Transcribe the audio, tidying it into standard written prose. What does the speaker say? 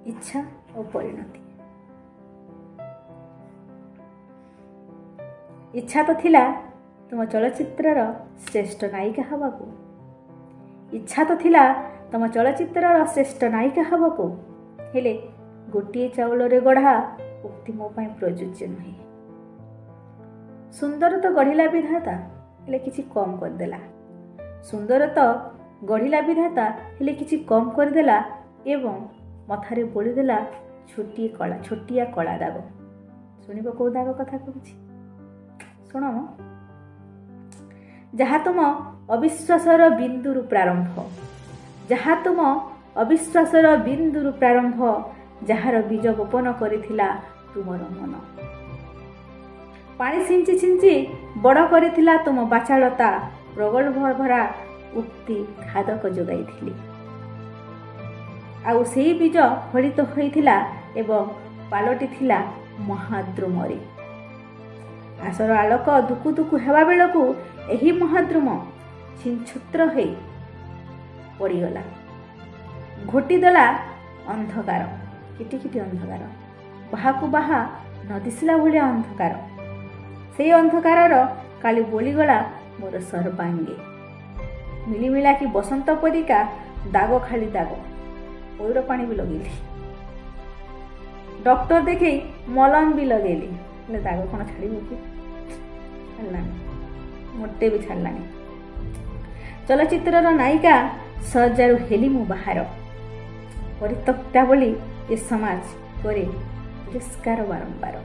ଇଚ୍ଛା ଓ ପରିଣତି। ଇଚ୍ଛା ତ ଥିଲା ତୁମ ଚଳଚ୍ଚିତ୍ରର ଶ୍ରେଷ୍ଠ ନାୟିକା ହେବାକୁ, ଇଚ୍ଛା ତ ଥିଲା ତୁମ ଚଳଚ୍ଚିତ୍ରର ଶ୍ରେଷ୍ଠ ନାୟିକା ହେବାକୁ, ହେଲେ ଗୋଟିଏ ଚାଉଳରେ ଗଢ଼ା ଉକ୍ତି ମୋ ପାଇଁ ପ୍ରଯୁଜ୍ୟ ନୁହେଁ। ସୁନ୍ଦର ତ ଗଢ଼ିଲା ବିଧାତା, ହେଲେ କିଛି କମ୍ କରିଦେଲା। ସୁନ୍ଦର ତ ଗଢ଼ିଲା ବିଧାତା, ହେଲେ କିଛି କମ୍ କରିଦେଲା ଏବଂ ମଥାରେ ବୋଳିଦେଲା ଛୋଟିଏ କଳା ଛୋଟିଆ କଳା ଦାଗ। ଶୁଣିବ କେଉଁ ଦାଗ କଥା କହୁଛି? ଶୁଣ, ଯାହା ତୁମ ଅବିଶ୍ୱାସର ବିନ୍ଦୁରୁ ପ୍ରାରମ୍ଭ, ଯାହା ତୁମ ଅବିଶ୍ୱାସର ବିନ୍ଦୁରୁ ପ୍ରାରମ୍ଭ, ଯାହାର ବୀଜ ବପନ କରିଥିଲା ତୁମର ମନ, ପାଣି ଛିଞ୍ଚି ଛିଞ୍ଚି ବଡ଼ କରିଥିଲା ତୁମ ବାଚାଳତା, ପ୍ରଗଳ୍ଭ ଭରା ଉକ୍ତି ଖାଦକ ଯୋଗାଇଥିଲି, ଆଉ ସେଇ ବୀଜ ଫଳିତ ହୋଇଥିଲା ଏବଂ ପାଲଟିଥିଲା ମହାଦ୍ରୁମରେ। ଆସର ଆଲୋକ ଦୁକୁ ଦୁକୁ ହେବା ବେଳକୁ ଏହି ମହାଦ୍ରୁମ ଛିନଛତ୍ର ହୋଇ ପଡ଼ିଗଲା, ଘୋଟିଦେଲା ଅନ୍ଧକାର, କିଟିକିଟି ଅନ୍ଧକାର, ବାହାକୁ ବାହା ନ ଦିଶିଲା ଭଳିଆ ଅନ୍ଧକାର। ସେଇ ଅନ୍ଧକାରର କାଳି ବୋଳିଗଲା ମୋର ସର୍ବାଙ୍ଗେ, ମିଳିମିଳା କି ବସନ୍ତ ପରିକା ଦାଗ, ଖାଲି ଦାଗ। ପଇଡ଼ ପାଣି ବି ଲଗେଇଲି, ଡକ୍ଟର ଦେଖେଇ ମଲମ ବି ଲଗେଇଲି, ହେଲେ ଦାଗ କ'ଣ ଛାଡ଼ିବ କି? ଛାଡ଼ିଲାନି, ମୋଟେ ବି ଛାଡ଼ିଲାନି। ଚଳଚ୍ଚିତ୍ରର ନାୟିକା ସଜ୍ଜାରୁ ହେଲି ମୁଁ ବାହାର, ପରିତ୍ୟକ୍ତା ବୋଲି ଏ ସମାଜ କରେ ତିରସ୍କାର ବାରମ୍ବାର।